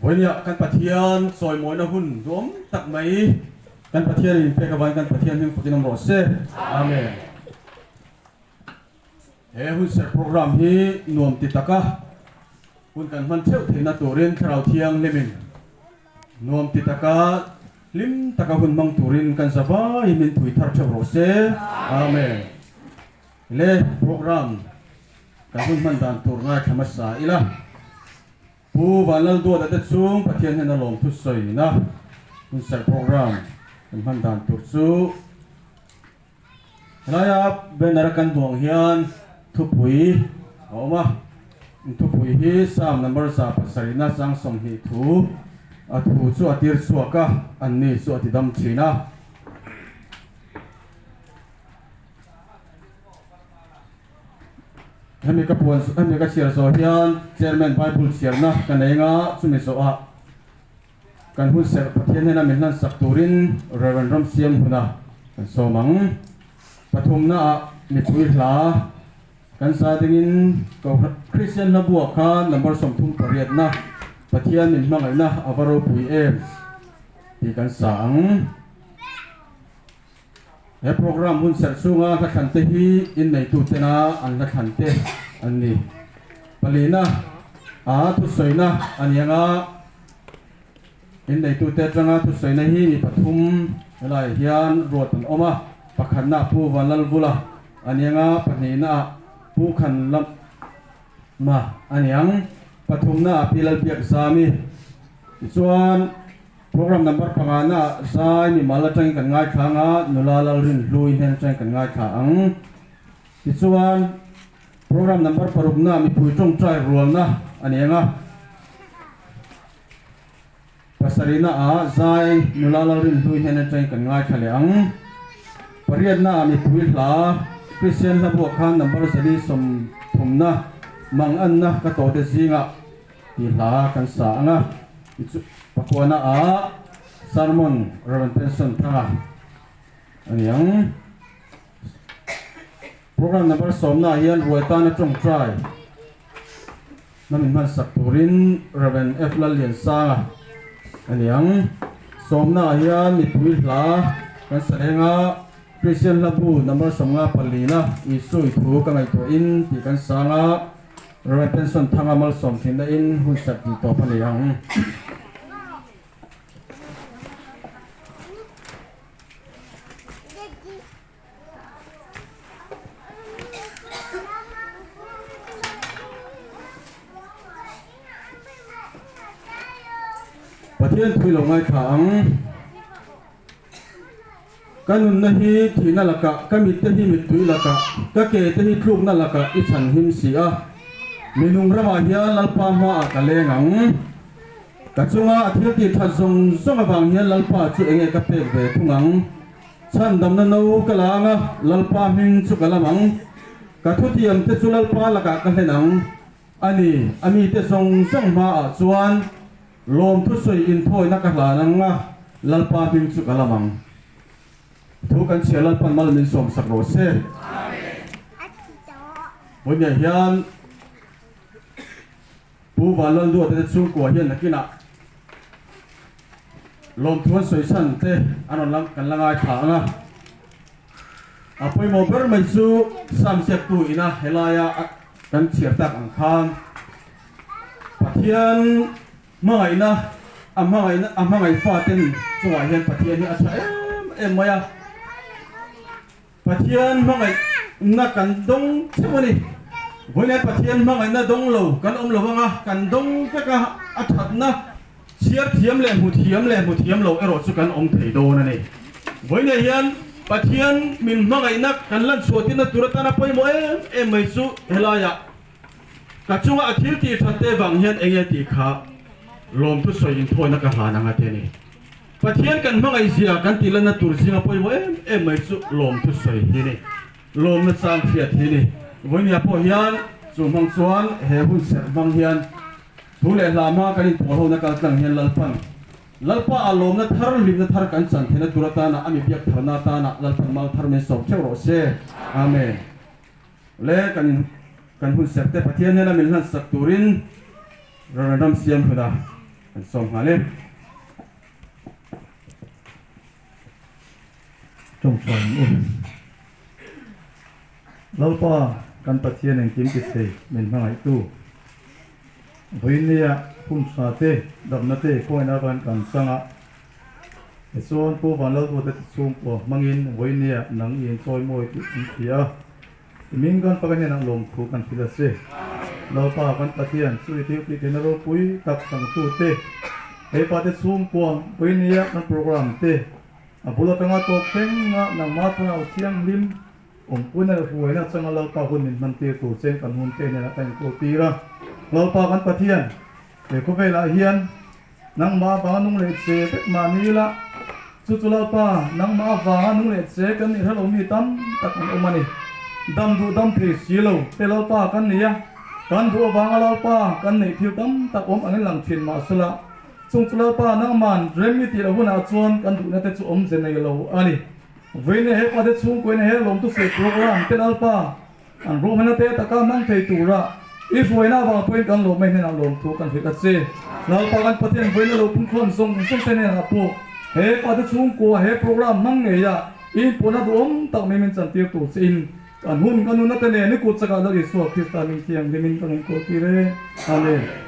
Vawinia kan Pathian chawimawina hun duam tak mai kan Pathian in pek avangin kan Pathian hming fakin awm rawh se. Amen. He hunserh program hi nuam ti taka hun kan hman theuh theihna turin Thlarau Thianghlimin nuam ti taka hlim taka hun hmang turin kan za vaiin min pui thar theuh rawh se. Amen. Le program kan hun hman dan tur ngaithla hmasa ila. Pu Vanlalduata te chung Pathian hian a lawmthu sawina hunserh program kan hman dan tur chu Helaia banner a kan hmuh ang hian thupui a awm a, thupui hi Psalm number 107 chang 20 thu a thu chu a tir chhuak a, anni chu a ti dam thin a. Hemi ka puan hemi ka chhiar zawh hian Chairman Bible chhiarna ka nei anga chumi zawhah Kan hun serh Pathian hnena min hlansak turin Rev. Ramsiam huna kan sawm ang. Pathumnaah mipui hla kan sa dingin Kohhran Kristian hla buah khan number 38na Pathian min hmangaihna a va ropui em tih kan sa ang. He program hun serh chhunga hla thlan te hi inneitu tena an hla thlan te an ni. Palina a thusawina a ni anga inneitu te atanga thusawina hi mi pathum helaiah hian ruat an awm a, pakhatna Pu Vanlalvula a ni anga pahnihna ah Pu Khanlama a ni ang, pathumna ah Pi Lalbiakzami. Tichuan. Program number pangana ah zai mimal atangin kan ngaithla ang a, nula Lalrinhlui hnen atangin kan ngaithla ang. Tichuan, program number parukna ah mipui tawngtai rualna a ni ang a. Pasarihna ah zai nula Lalrinhlui hnen atangin kan ngaithla leh ang. Pariatna ah mipui hla Kristian hla buah khan number 130na manganna ka tawhte zingah Tih hla kan sa ang a, tichu pakuana ah sermon Rev. Pension Thanga a ni ang. Program number sawmna ah hian ruai tana tawngtai na min hman sak turin Rev. F. Lalliansanga a ni ang. Sawmna ah hian mipui hla kan sa reng a, Kristian hla bu number 54 na Isui thu ka ngaihtuahin tih kan sang a. Rawih pension thanga malsawm thinna in hun serh tih tawp a ni ang. Pathian thui lo ngaithla ang. Ka nunna hi thihna lakah, ka mitte hi mittui lakah, ka ke te hi tlukna lakah i chhan him si a. Minung ramah hian Lalpa hmaah ka leng ang. Ka chunga a thil tih that zawng zawng avang hian Lalpa chu enge ka pek ve thung ang? Chhandamna no ka la ang a, Lalpa hming chu ka lam ang. Ka thutiam te chu Lalpa lakah ka hlen ang. A ni, a mite zawng zawng hmaah chuan Lawmthusawi inthawina ka hlan ang a, Lalpa hming chu ka lam ang. Thu kan chhiar Lalpan mal min sawm sak rawh se. Vawinia hian Pu Vanlalduata te chhungkua hian nakinah lawmthu an sawi chhan te an rawn lang kan la ngaithla ang a. A pawimawh ber mai chu Sam ziaktu ina helaia kan chhiar tak ang khan Pathian hmangaihna a hmangaihna a hmangaih faten chungah hian Pathian hi a tha em em mai a. Pathian hmangaihna kan dawng theuh a ni. Vawiin Pathian hmangaihna dawng lo kan awm lo anga kan dawng vek a, a thatna chhiar thiam leh hmu thiam leh hmu thiam lo erawh chu kan awm thei dawn a ni. Vawiinah hian Pathian min hmangaihna kan lanchhuah tirna tur atana pawimawh em em mai chu helaiah Ka chunga a thil tih that te vang hian enge tih kha lawmthu sawi inthawina ka hlan ang a ti a ni. Pathian kan hmangaih zia kan tih lanna tur zinga pawimawh em em mai chu lawmthu sawi hi ni. Lawmna chang hriat hi ni. Vawinia pawh hian chu hmang chuan he hun serh hmang hian thu leh hla hma kan inpawl hona kal tlang hian Lalpan Lalpa ah lawmna thar hlimna thar kan chan theihna tur atana a mi biak tharna atana Lalpan mal thar min sawm theuh rawh se. Amen. Le kan kan hun serh te Pathian hnena min hlansak turin Rev. Ramsiam Hluna Kan sawm nghal e. Tawngtai ang u. Lalpa kan Pathian engkim ti thei min hmangaihtu. Vawinia hun tha te, damna te khawngaihna avangin kan chang a. Tichuan Pu Vanlalruata te chhungkua hmangin vawinia nang i inchawi mawi tih an hria a. I ming kan fak a hnenah lawmthu kan hrilh a si. Lalpa kan Pathian chu i thil tih theihna ropui tak changtute, hei pate chhungkua vawinia kan program te a bul atanga tawp thleng a nangmah thlarau thianghlim awmpuina leh hruaina changa Lalpa hun min hman tir tur chen kan hun te hnenah ka inkawl tir a. Lalpa kan Pathian, he khawvelah hian Nangmah avanga nung leh che vek mah ni ila, chu chu Lalpa, nangmah avanga nung leh che kan nih hrelo mi tam tak an awm a ni. Dam duh dam thei si lo te Lalpa kan ni a, kan duh avanga Lalpa kan neih thil tam tak awm angin lang thin mah sela, chung chu Lalpa nangman rem i tih loh hunah chuan kan duhna te chu awmze nei lo a ni. Vawiin he pate chhungkuaina he lawmtu sawi program te Lalpa, An ruahmanna te taka hmang thei tura i hruaina avang pawhin kan lawmna hnenah lawmthu kan hrilh a che. Lalpa kan Pathian vawiin a lo pungkhawm zawng zawng te hnenah pawh he pate chhungkua he program hmang ngeia i inpuahna duhawm tak mai min chantir tur che in kan hun kan nunna te nen i kut chakah Lal Isua Krista hming thianghlimin kan inkawl tir e. Amen.